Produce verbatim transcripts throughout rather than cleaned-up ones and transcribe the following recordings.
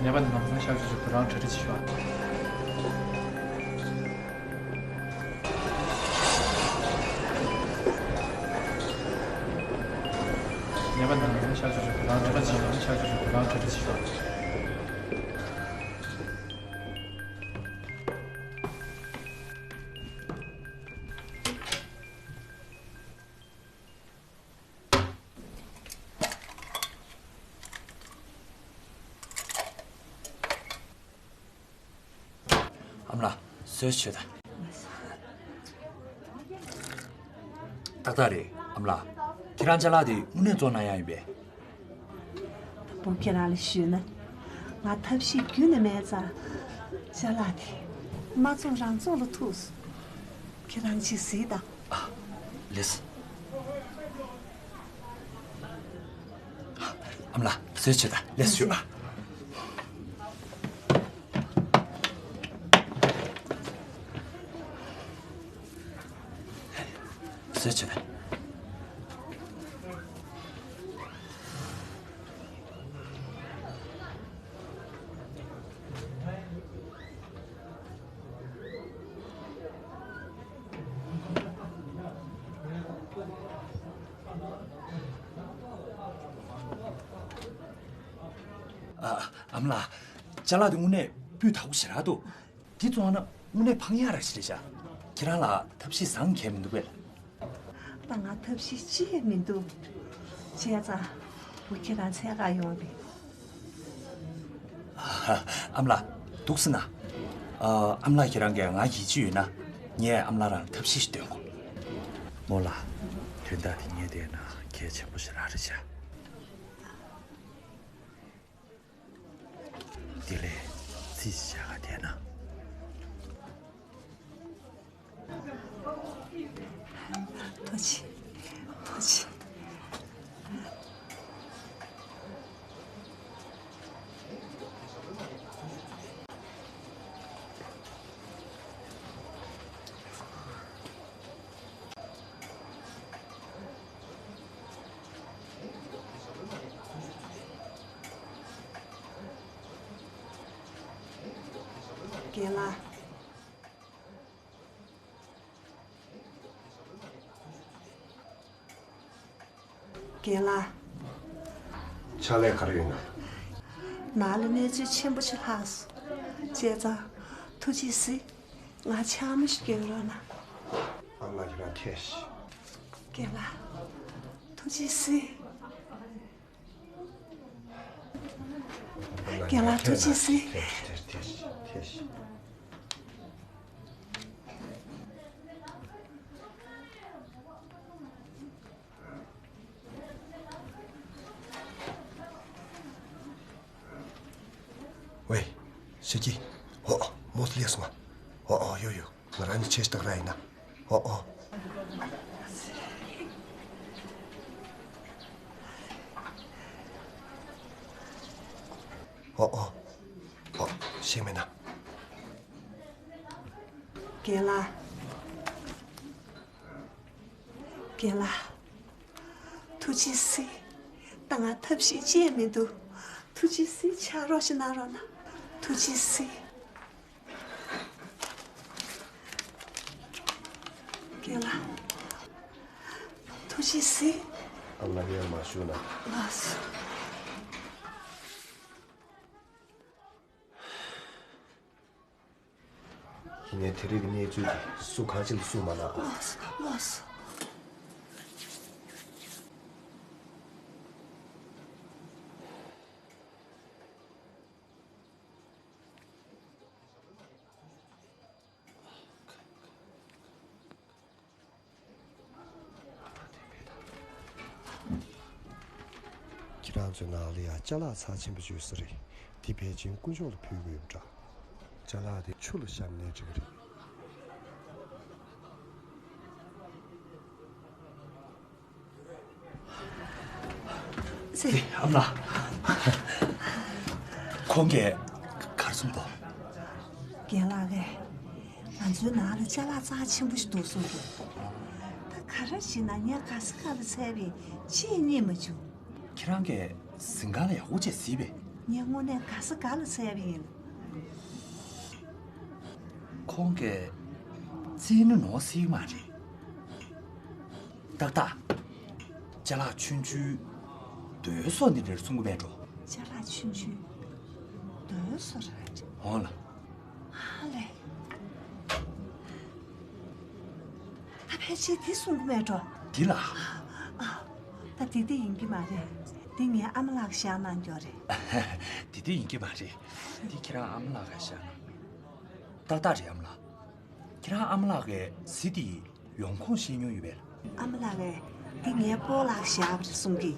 ཉེས་པ་འདི་ནམ་སང་བཤགས་བཅོས་བྱེད་དུ་རང་གྲ་སྒྲིག་བྱེད་ཤོག་ཉེས་པ་འདི་ནམ་སང་བཤགས་བཅོས་བྱེད་དུ་རང་གྲ་སྒྲིག་བྱེད་ཤོག་ཨ་མ་ལགས། གསོལ་ཇ་མཆོད་དང་། ཏག་ཏག་རེད། ཨ་མ་ལགས། ཁྱེད་རང་ཅ་ལག་དེ་དངོས་གནས་བཙོང་གནང་ཡག་ཡིན་པས། བུ་ཁྱེད་རང་ལ་ཞུས་ན། ང་ཐབས་ཤེས་ཁྱོན་ནས་མེད་ཙང་། ཅ་ལག་དེ་མ་བཙོང་རང་བཙོང་ལ་ཐུག་སོང་། ཁྱེད་རང་ཅིག་གཟིགས་དང་། ཨ། ལགས་སོ། ཨ་མ་ལགས། གསོལ་ཇ་མཆོད་དང་། ལགས་སོ། ཨ། གསོལ་ཇ་མཆོད་དང་། ཨ། ཨ་མ་ལགས། ཅ་ལག་དེ་དངོས་གནས་སྤུས་དག་པོ་ཞེ་དྲག་འདུག་དེ་བཙོང་ན་དངོས་གནས་ཕངས་ཡག་ར་ཞིག་རེད་ཤག་ཁྱེད་རང་ལ་ཐབས་ཤེས་བཟང་གང་ཡང་མི་འདུག་པས། ད་ང་ཐབས་ཤེས་ཅི་ཡང་མི་འདུག་བྱས་ཙང་བུ་ཁྱེད་རང་འཚོལ་ག་ཡོང་རེད། ཨ་མ་ལགས། འདུག་སེ་ན། ཨ་མ་ལགས་ཁྱེད་རང་གིས་ང་ཡིད་ཆེས་ཡོད་ན། ངས་ཨ་མ་ལགས་རང་ལ་ཐབས་ཤེས་ཤིག་སྟོན་དགོས། རྨོ་ལགས། དོན་དག་དེ་ངས་བལྟས་ན་གལ་ཆེན་པོ་ཞེ་དྲག་རེད་ཤག་དེ་ལས་རྩིས་བྱ་ག་བསྡད་ན། ཐུགས་རྗེ་ཆེ། ཐུགས་རྗེ་ཆེ། རྒན་ལགས། རྒན་ལགས། ཕྱག་ལས་ག་རེ་ཡོད་ན། ནང་ལ་གནས་ཚུལ་ཆེན་པོ་ཞིག་ལྷགས་སོང་། བྱས་ཙང་ཐུགས་རྗེས་གཟིགས། ང་ཕྱག་མོ་ཞིག་རྒྱག་རོགས་གནང་། ཨ་མ་ལགས་ཁྱེད་རང་ཐད་ཤིག་རྒན་ལགས། ཐུགས་རྗེས་གཟིགས། རྒན་ལགས་ཐུགས་རྗེས་གཟིགས། ཝེ། ཞེ་ཀི། ཨོ་ཨོ། མོ་སླེབས་སོང་ང་། ཨོ་ཨོ། ཡོ་ཡོ། ང་རང་ནི་ཆེ་ཞིག་སྟག་ར་ཡིན་ན། ཨོ་ཨོ། ཨོ་ཨོ། ཨོ། ཤེས་མེད་ན། རྒན་ལགས། རྒན་ལགས། ཐུགས་རྗེས་གཟིགས། ད་ང་ཐབས་ཤེས་ཅི་ཡང་མི་འདུག་ཐུགས་རྗེས་གཟིགས། ཕྱག་རོགས་ཤིག་གནང་རོགས་གནང་། ཐུགས་རྗེས་གཟིགས། རྒན་ལགས། ཐུགས་རྗེས་གཟིགས། ཨ་མ་ལགས་མ་བཞུགས་ན། ལགས་སོ། ཡིན་ནའི་དེ་རིང་གི་གནས་ཚུལ་དེ་སུ་གང་ཅི་ལ་གསུངས་མ་གནང་ཨ། ལགས་སོ། ལགས་སོ། ཁྱེད་རང་ཚོའི་ནང་ལ་ཡང་ཅ་ལག་རྩ་ཆེན་པོ་ཡོད་ས་རེད། དེ་ཕལ་ཆེར་དཀོན་མཆོག་ལ་ཕུལ་དགོས་ཡོད་འདྲ། ཅ་ལག་དེ་ཆུ་ལ་བཤམས་ནའི་འགྲིག་གི་རེད། ཨ་མ་ལགས། ཁོང་གིས་ག་རེ་གསུངས་འདུག་རྒན་ལགས་ཀྱིས་ང་ཚོའི་ནང་ལ་ཅ་ལག་རྩ་ཆེན་པོ་ཞིག་འདུག་གསུངས་འདུག་ད་ག་རེ་བྱས་ན་ངས་ག་ས་ག་ལ་འཚོལ་བས་ཅི་ཡང་རྙེད་མ་བྱུང་། ཁྱེད་རང་གིས་གཟིམ་ཁང་ལ་ཡག་པོ་བྱས་གཟིགས་པས། ངས་དངོས་གནས་ག་ས་ག་ལ་བཙལ་བ་ཡིན། ཁོང་གིས་བཙལ་ནི་ནོར་སྲིད་མ་རེད། ཏག་ཏག་ཅ་ལག་ཆུང་ཆུང་རྡོའི་བཟོ་འདི་འདྲར་གསུང་གི་མེད་འགྲོ། ཅ་ལག་ཆུང་ཆུང་རྡོའི་བཟོ་ར་རེད། འོང་ལ། ཧ་ལས། ད་ཕལ་ཆེར་འདི་གསུང་གི་མེད་འགྲོ། འདི་ལ། ཨ། ད་འདི་འདི་ཡིན་གྱི་མ་རེད། འདི་ངའི་ཨ་མ་ལགས་བཞག་གནང་རྒྱུ་རེད། འདི་འདི་ཡིན་གྱི་མ་རེད། འདི་ཁྱེད་རང་ཨ་མ་ལགས་ཀྱིས་བཞག་གནང་། ཏག་ཏག་རེད་ཨ་མ་ལགས། ཁྱེད་རང་ཨ་མ་ལགས་ཀྱིས་གཟི་འདི་ཡོང་ཁུངས་ཤེས་མྱོང་ཡོད་པས། ཨ་མ་ལགས་ཀྱིས་འདི་ངའི་སྤོ་ལགས་བཞག་པ་རེད་གསུང་གི།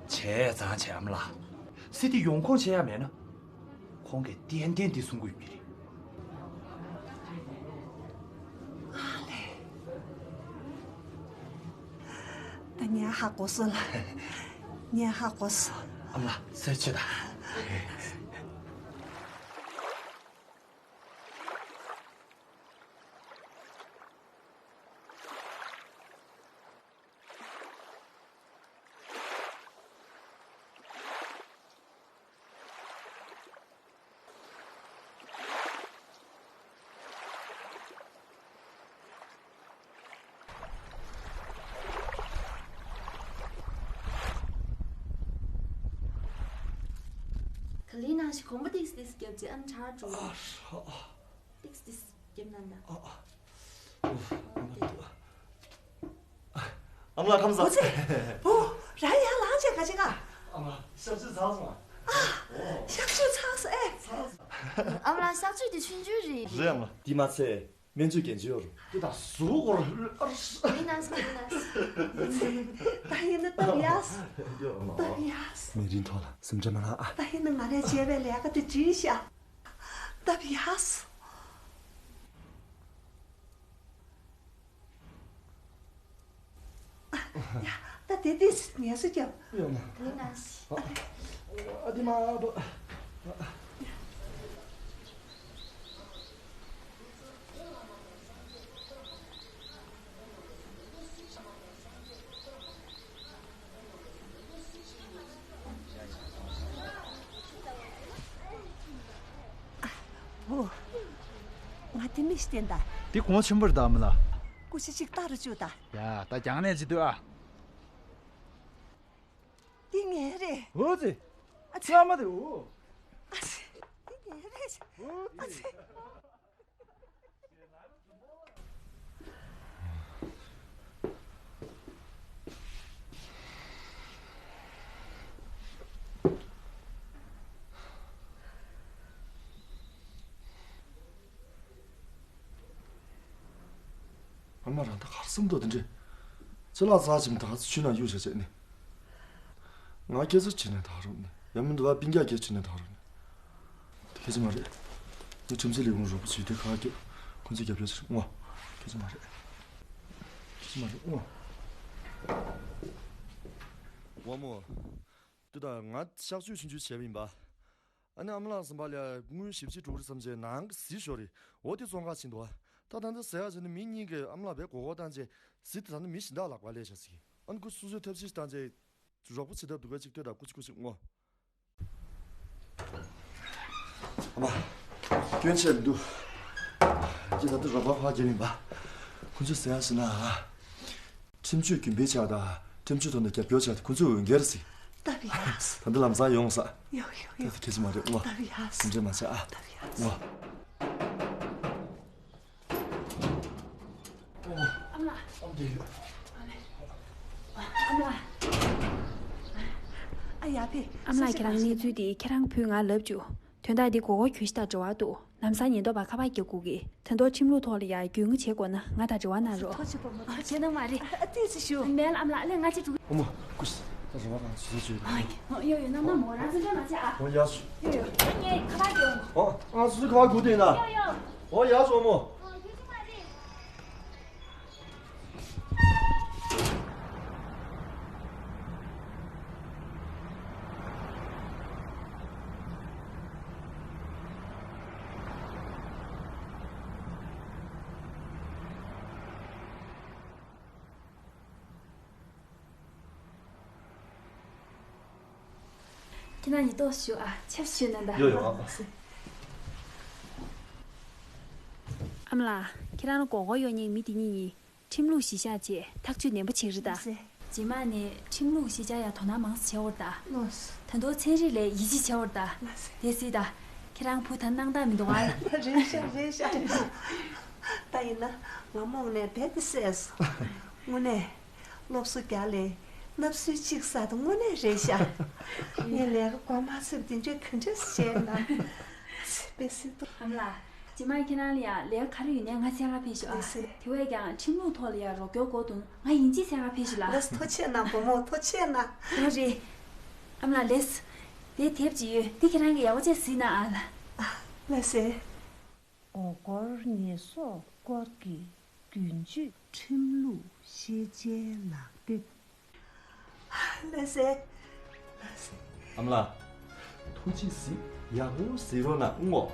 བྱས་ཙང་བྱས་ཨ་མ་ལགས། གཟི་འདི་ཡོང་ཁུངས་ཤེས་ཡ་མེད་ན། ཁོང་གིས་ཏན་ཏན་འདི་གསུང་གི་ཡོད་ཀྱི་རེད། ཨ་ལས། ད་ངས་ཧ་གོ་སོང་ལ། ངས་ཧ་གོ་སོང་། ཨ་མ་ལགས་གསལ་བྱེད་དང་། ག་ལེར་ནང་བཞིན་གོམ་པ་ཏིག་ཙམ་ཏིག་ཙམ་བརྒྱབ་རྗེས་ཨ་ནི་ཁྲག་འགྲོ་གི་རེད། ཨ་ཧྲ། ཏིག་ཙམ་ཏིག་ཙམ་བརྒྱབ་གནང་དང་། ཨ་ཨ། ཨོ། ཨ་ནི་ཏིག་ཨ་མ་ལགས་ཁམས་བཟང་། འོ་ཙི། ཨོ། རང་ཡར་ལངས་བྱས་ག་བྱེད་ག་ཨ་མ་ལགས་གཤག་བཅོས་ཚར་སོང་ང་། ཨ། གཤག་བཅོས་ཚར་སོང་ཨེ། ཚར་སོང་། ཨ་མ་ལགས་གཤག་བཅོས་དེ་ཆུང་ཆུང་རེད། རེད་ཨ་མ་ལགས། འདི་མ་ཚད་སྨན་བཅོས་འགན་བཅོལ་ཡོད་རེད། དེ་དང་གཟུགས་སྐོར་ཨར། མི་ནང་སོང་མི་ནང་སོང་། ད་ཡིན་ན་སྟབས་ཡག་སོང་། སྟབས་ཡག་སོང་། མི་རིང་ཐོག་ལ་སེམས་ཁྲལ་མ་ལངས་ཨ། ད་ཡིན་ན་ང་རས་བྱས་པའི་ལས་ཀ་དེ་འགྲིག་ཤག་སྟབས་ཡག་སོང་། ཡ། ད་དེ་དེ་ངལ་གསོ་རྒྱབ། ཡོད་མ། དེ་ན། ཨ་དེ་མ་བ། ཨོ། ང་དེ་མི་ཤི་བསྟན་ད། དེ་གོང་ཆེན་པོར་ད་མི་ལ། སྐུ་ཆ་གཅིག་ལྟ་རུ་བཅུག་ད། ཡ་ད་རྒྱང་ནས་ཅི་འདུག་ཨ། འདི་ངའི་རེད། འོ་ཙི། ཨ་ཙི། ལྷག་མ་དེ་འོ། ཨ་ཙི། འདི་ངའི་རེད། འོ་ཨ་ཙི། ཙི། ཨ་མ་རང་ད་གར་སོང་འདུག་དེ་འདྲས། ཅི་ལགས་རྩ་ཆེན་ད་ཆུ་ནང་གཡུག་བྱས་བྱས་ནས། ང་སྐད་ཆ་བྱས་ནས་ད་རུང་ནས་ཡང་མི་འདུག་བ་སྤུན་ཀྱག་སྐད་བྱས་ནས་ད་རུང་ནས། དེ་སྐད་ཆ་མ་རེད། ངས་ཁྲིམས་སྲིད་ལས་ཁུངས་རོགས་པ་བྱས་དེ་ཁ་སྐད་ཁོང་ཚོས་རྒྱབ་སྐྱོར་བྱེད་ངོ་། སྐད་ཆ་མ་རེད། སྐད་ཆ་མ་རེད་ངོ་། ཝ་མོ། འདི་ད་ང་གཤག་བཅོས་ཆུང་ཆུང་བྱས་པ་ཡིན་པ། ཨ་ནི་ཨ་མ་ལགས་སེམས་པ་ལ་དངུལ་ཞེ་པོ་ཅིག་འགྲོ་གི་རེད་བསམ་བྱས་ནང་གི་གཟི་ཤོར་རེད། འོ་དེ་བཙོང་ག་ཕྱིན་འདུག་བ། ད་ད་འདི་ཟེར་ཡག་བྱས་ན་མི་གཉིས་ཀྱིས་ཨ་མ་ལགས་བས་མགོ་སྐོར་བཏང་བྱས་གཟི་དེ་ད་ནི་མི་གཞན་དག་ལ་ག་ལས་བྱ་ཟིག་ཨ་ནི་ཁོ་སོ་སོས་ཐབས་ཤེས་ཤིག་བཏང་བྱས་རོགས་པ་བྱེད་ཐབས་འདུག་ག་ཅིག་ལྟོས་དང་སྐུ་མཁྱེན་སྐུ་མཁྱེན་ངོ་། ཨ་མ། སྐྱོན་ཆེ་མི་འདུག་ཅི་ད་འདི་རོགས་པ་ཕར་རྒྱབ་ཡིན་པ། ཁོ་ཚོས་ཟེར་ཡག་བྱས་ན་ཨ། ཁྲིམས་གཅོད་རྒྱུན་སྤེལ་བྱ་དང་ཁྲིམས་གཅོད་ཐོག་ནས་རྒྱབ་སྐྱོར་བྱ་དེ་ཁོ་ཚོའི་འོས་འགན་རེད་ཟེར། སྟབས་ཡག་སོང་། ད་འདི་ལམ་སང་ཡོང་ས། ཡོ་ཡོ་ཡོ། ད་འདི་ཁྱད་ཆེ་མ་རེད་ངོ་། སྟབས་ཡག་སོང་། སེམས་ཁྲལ་མ་བྱེད་ཨ། སྟབས་ཡག་སོང་། ངོ་། ཨ་མ་ལགས། ཨ་མ་དེ་ཡོད། ཨ་མ་ལགས། ཨ་ཡ་ཕེ། ཨ་མ་ལགས་ཁྱེད་རང་གནས་ཚུལ་དེ་ཁྱེད་རང་བུས་ང་ལབ་བཅུག་དོན་དག་འདི་མགོ་སྐོར་གྱོན་ཤིག་དང་འབྲེལ་བ་འདུག་ལམ་སང་ཉེན་རྟོག་པ་ཁ་པར་རྒྱག་དགོས་ཀི། ད་དུང་ཁྲིམས་ལུགས་ཐོག་ལ་ཡང་རྒྱུས་མངའ་བྱེད་དགོས་ན་ང་དང་འབྲེལ་བ་གནང་རོགས། ཐུགས་རྗེ་ཆེ་བུ་མོ། ཨ། བྱས་ན་མ་རེད། ཨ། ཏོག་ཙམ་བཞུགས། མེད་ལ་ཨ་མ་ལགས་ལས་ང་ཅིག་འགྲོ་གི། བུ་མོ་སྐུ་མཁྱེན། ད་རེ་བ་གང་ཞུ་ཞུ་ཡོད། ཨ། ཡོད་ཡོད། ནམ་ནམ་མོ་རང་སེམས་ཁྲལ་མ་བྱེད་ཨ། འོ་ཡག་སོ། ཡོད་ཡོད། ཨ་ངས་ཁ་པར་རྒྱག་ཡོང་། ཨོ། ང་སུ་ཁ་པར་སྒུག་བསྡད་ན། ཡོད་ཡོད། འོ་ཡག་སོ་བུ་མོ། ཨ། ཁྱོད་ཚོ་མ་རེད། ཁྱེད་རང་གཉིས་ཏོག་ཞུ་ཨ། ཆབ་ཞུ་ན་ད། ཡོ་ཡོ། ཨ་མ་ལགས། ཁྱེད་རང་ལ་མགོ་སྐོར་གཡོག་མཁན་མི་དེ་གཉིས་ནི་ཁྲིམས་ལུགས་གཞི་བཞག་བྱས་ཐག་གཅོད་ནན་པོ་བྱེད་རེད་ད། ལགས་སེ། རྗེས་མ་ནས་ཁྲིམས་ལུགས་གཞི་བཞག་ཡ་དོ་སྣང་མང་ཙམ་བྱེད་འོར་ད། ལགས་སེ། ད་དུང་ཚན་རིག་ལ་ཡིད་ཆེས་བྱེད་འོར་ད། ལགས་སེ། དེ་སྲིད་ད། ཁྱེད་རང་བུ་ད་སྣང་དག་མི་འདུག་ཨ། རེད་ཤག་རེད་ཤག་ད་ཡིན་ན་ང་རྨོངས་ནས་རྦད་དེ་སད་སོང་། དངོས་གནས། སློབ་གསོ་རྒྱག་ལས་སྣབས་སུལ་གཅིག་ཟ་དང་དངོས་གནས་རེད་ཤག་ངས་ལས་ཀ་མགོ་མ་ཚོས་འདི་འདྲའི་ག་འདྲས་བྱས་ན། དཔེ་སྲིད་དོ། ཨ་མ་ལགས། རྗེས་མ་ཁྱེད་རང་ལ་ཡང་ལས་ཀ་ག་རེ་ཡོད་ནའི་ང་འཚོལ་ག་ཕེབས་ཤོག་ཨ། ལགས་སེ། དེ་བས་ཀྱང་ཁྲིམས་ལུགས་ཐོག་ལ་ཡང་རོགས་སྐྱོར་དགོས་འདུག་ང་ཡིན་གཅིག་འཚོལ་ག་ཕེབས་ཤོག་ལགས། ལགས་སེ། ཐུགས་རྗེ་ཆེ་གནང་བུ་མོ། ཐུགས་རྗེ་ཆེ་གནང་། ཨོ་རེད། ཨ་མ་ལགས་ལགས་སེ། དེ་དེབ་ཅིག་ཡོད། དེ་ཁྱེད་རང་གིས་ཡག་པོ་བྱས་གཟིགས་གནང་ཨ་ལགས། ལགས་སེ། མགོ་སྐོར་ཉེས་གསོག་སྐོར་གྱི་རྒྱུན་སྤྱོད་ཁྲིམས་ལུགས་ཤེས་བྱའི་ལག་དེབ། ལགས་སེ། ལགས་སེ། ཨ་མ་ལགས། ཐུགས་རྗེ་གཟིགས། ཡག་པོ་གཟིགས་རོགས་གནང་ངོ་།